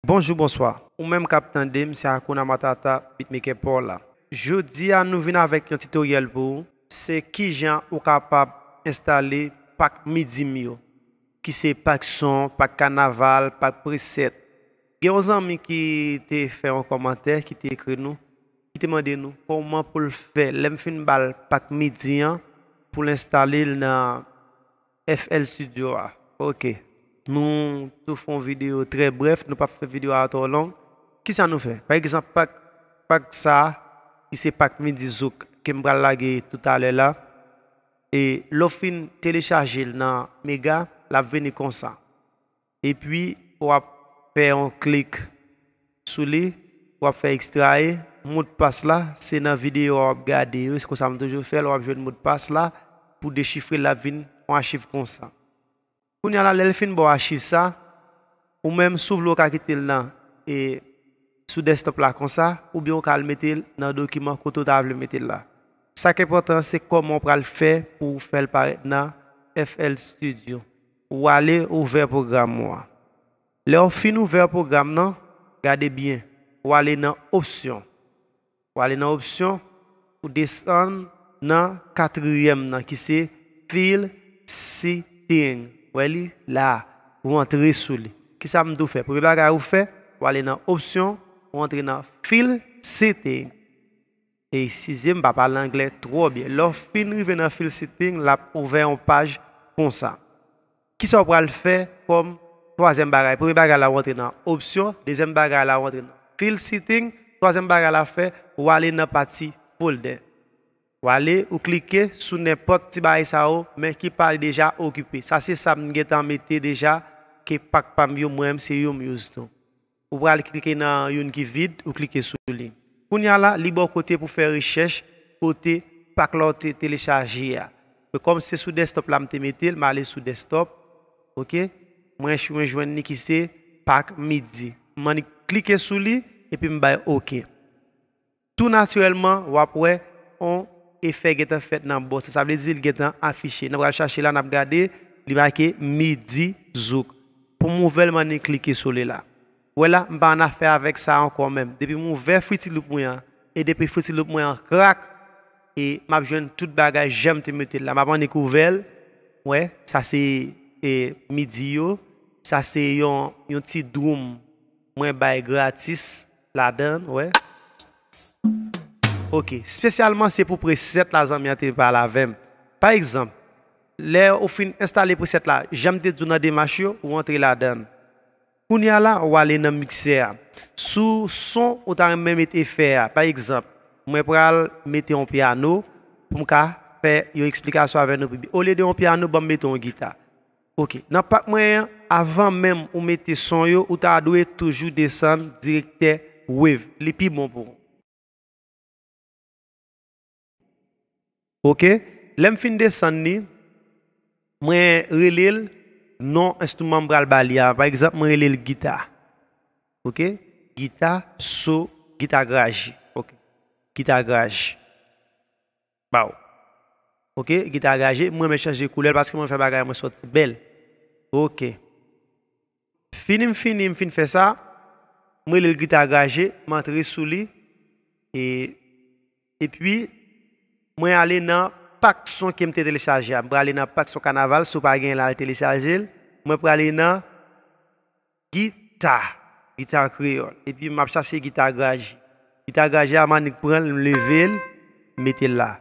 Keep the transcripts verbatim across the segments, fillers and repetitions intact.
Bonjou, bonswa. Ou menm k ap tande m, se Hakuna Matata, beatmaker pa w la. Jodi a, nou vin avèk yon tutoriel pou ou. Se kijan ou kapab enstale pak midi m yo, ki se pak son, pak kanaval, pak preset. Gen yon zanmi ki te fè yon kòmantè, ki te ekri nou, ki te mande nou kòman pou l fè. Lè m fin ba l pak midi an, pou l enstale l nan F L Studio a. Ok. Nou tou fè yon videyo trè brèf, nou p ap fè videyo a twò long. Kisa nou fè? Pa egzanp, pak, pak sa a, ki se pak midi Zouk, ke m pral lage toutalè la, e lè w fin telechaje l nan Mega, l ap vini konsa. Epi, w ap fè yon klik sou li, w ap fè ekstraye. Modpas la, se nan videyo a w ap gade yo, se konsa m toujou fè l, w ap jwenn modpas la, pou dechifre l, l ap vin yon achiv konsa. Kounye a la, lè l fin ba w achiv sa, ou menm, si w vle, w ka kite l nan, e, sou desktop la konsa, oubyen w ka al mete l nan dokiman kote w ta vle mete l la. Sa k enpòtan, se kòman w pral fè pou w fè l parèt nan F L Studio. Ou ale ouvè pwogram ou a. Lè w fin ouvè pwogram nan, gade byen, ou ale nan opsyon. Ou ale nan opsyon, ou desann nan katriyèm nan ki se File Setting. Ou wè li la, ou antre sou li. Kisa m di w fè? Premye bagay ou fè, ou ale nan opsyon, ou antre nan File Setting. Eskize m, m pa pale anglè twò byen. Lè w fin rive nan File Setting, l ap ouvè yon paj konsa. Kisa w pral fè kòm twazyèm bagay? Premye bagay la, w antre nan opsyon. Dezyèm bagay la, w antre nan File Setting. Twazyèm bagay la fè, w ale nan pati folder. W ale, ou klike sou nenpòt ti bagay sa yo, men ki pa deja okipe. Sa se sa m gentan mete deja, ke pak pa m yo, mwen menm se yo m use tou. Ou pral klike nan youn ki vid, ou klike sou li. Kounye a la, li ba w kote pou fè rechèch kote pak la w te telechaje a. Men kòm se sou desktop la m te mete l, m ale sou desktop. Ok? Mwen, mwen jwenn li ki se pak midi. M annik klike sou li, epi m bay ok. Tou natirèlman, w ap wè yon efè gentan fèt nan bò sa. Sa vle di l gentan afiche. N ap pral chache la, n ap gade, li make midi Zouk. Pou m ouvè l, m annik klike sou li la. Wè la, m pa annafè avèk sa ankò menm. Depi m ouvè Fruity Loop mwen an, e depi Fruity Loop mwen an krak, e m ap jwenn tout bagay jan m te mete l la. M ap annik ouvè l. Wè, sa se, e, midi yo. Sa se yon, yon ti drum mwen bay gratis ladan, wè. Ok, espesyalman se pou preset la zanmi an te pale avè m. Pa egzanp, lè ou fin enstale preset la, jan m te di w nan demach yo, ou antre ladan. Kounye a la, ou ale nan miksè a. Sou son ou ta renmen met efè a, pa egzanp, mwen pral mete yon pyano pou m ka fè yon eksplikasyon avè nou pi byen. Olye de yon pyano, ban m mete yon gita. Ok. Nan pak mwen an, avan menm ou mete son yo, ou ta dwe toujou desann direktè wave. Li pi bon pou ou. Ok? Lè m fin desann li, mwen rele l non enstriman m pral ba li a. Pa egzanp, mwen rele l gita. Ok? Gita, so, gita graje. Ok. Gita graje. Baw. Ok, gita graje, mwen renmen chanje koulè l paske mwen fè bagay mwen sòti bèl. Ok. Fini m fini, m fin fè sa, mwen rele l gita graje, m antre sou li, e, epi mwen ale nan pak son ke m te telechaje a. Mwen prale nan pak son kanaval, si w pa gen l al telechaje l. Mwen prale nan gita, gita kreyòl. Epi m ap chache gita graje. Gita graje a, m annik pran l, m leve l, m mete l la.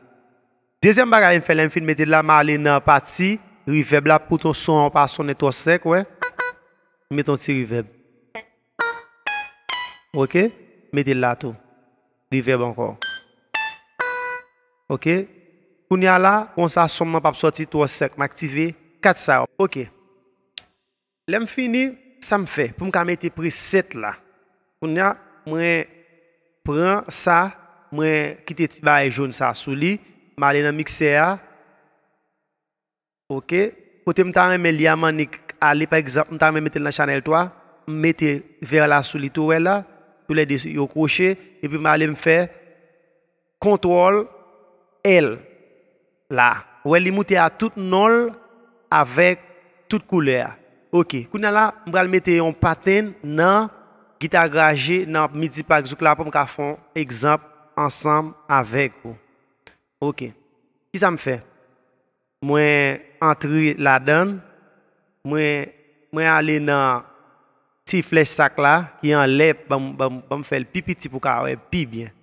Dezyèm bagay m fè lè m fin mete l la, m ale nan pati reverb la pou ton son an pa sonnen twò sèk, wè. M mete yon ti reverb. Ok? Mete l la tou. Reverb ankò. Ok? Kounye a la, konsa son nan p ap sòti twò sèk. M aktive kat sa yo. Ok. Lè m fini, sa m fè pou m ka mete preset la? Kounye a, mwen pran sa, mwen kite ti bagay jòn sa sou li, m ale nan miksè a. Ok. Kote m ta renmen li a, m annik ale, pa egzanp, m ta renmen mete l nan chanèl twa, m mete vè la sou li tou, wè la, toulède yo kwoche, epi m ale m fè kontwòl L la. Wè, li moute a tout non l avèk tout koulè a. Ok, kounye a la, m pral mete yon pattern nan Gita graje nan midi pa ak zouk la pou m ka fè yon egzanp ansanm avèk ou. Ok. Kisa m fè? Mwen antre ladan l, mwen, mwen ale nan ti flèch sa k la ki anlè, ban m, ban m, ban m fè l pi piti pou w ka wè pi byen.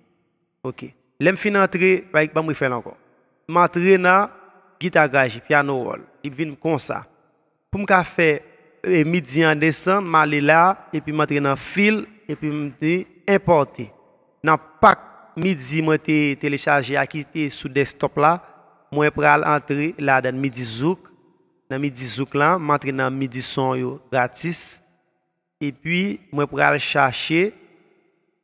Ok. Lè m fin antre, bay, ban m refè l ankò. M antre nan gita graje, piano roll. Li vin konsa. Pou m ka fè, e, midi an desann, m ale la, epi m antre nan fil, epi m te enpòte. Nan pak midi mwen te telechaje a ki te sou desktop la, mwen pral antre ladan midi zouk. Nan midi zouk la, m antre nan midi son yo gratis. Epi, mwen pral chache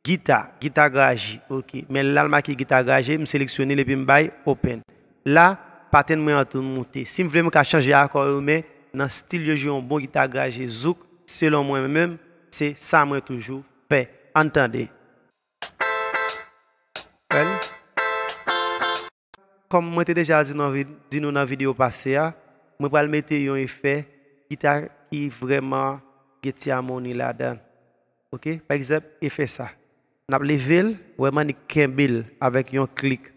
gita, gita graje. Ok. Men la l make gita graje, m seleksyone l epi m bay open. La, pattern mwen an tou moute. Si m vle, m ka chanje akò yo, men nan stil yo jwe yon bon gita graje zouk, selon mwen menm, se sa mwen toujou fè. Ann tande. Kòm mwen te deja di nan vid-, di nou nan videyo pase a, mwen pral mete yon efè gita ki vrèman gen ti amoni ladan l. Ok? Pa egzanp, efè sa. N ap leve l, w wè m annik kenbe l avèk yon klik.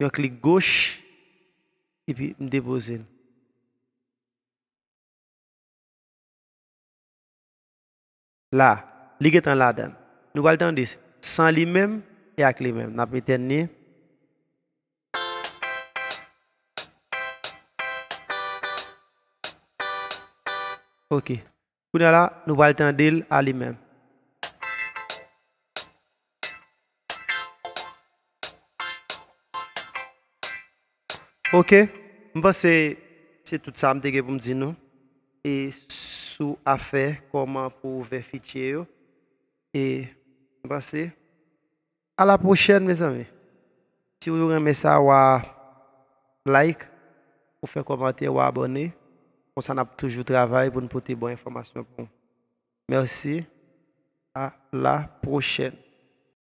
Yon klik goch, epi m depoze l. La, li gentan ladan l. Nou pral tande san li menm e ak li menm. N ap etèn li. Ok. Kounye a la, nou pral tande l a li menm. Ok, m panse se tout sa m te gen pou m di nou. E sou afè kòman pou ouvè fichye yo. E m panse, a la pwochèn, mezanmi. Si w renmen sa, w a like, ou fè kòmantè, w a abòne. Konsa n ap toujou travay pou n pote bon enfòmasyon pou w. Mèsi. A la pwochèn.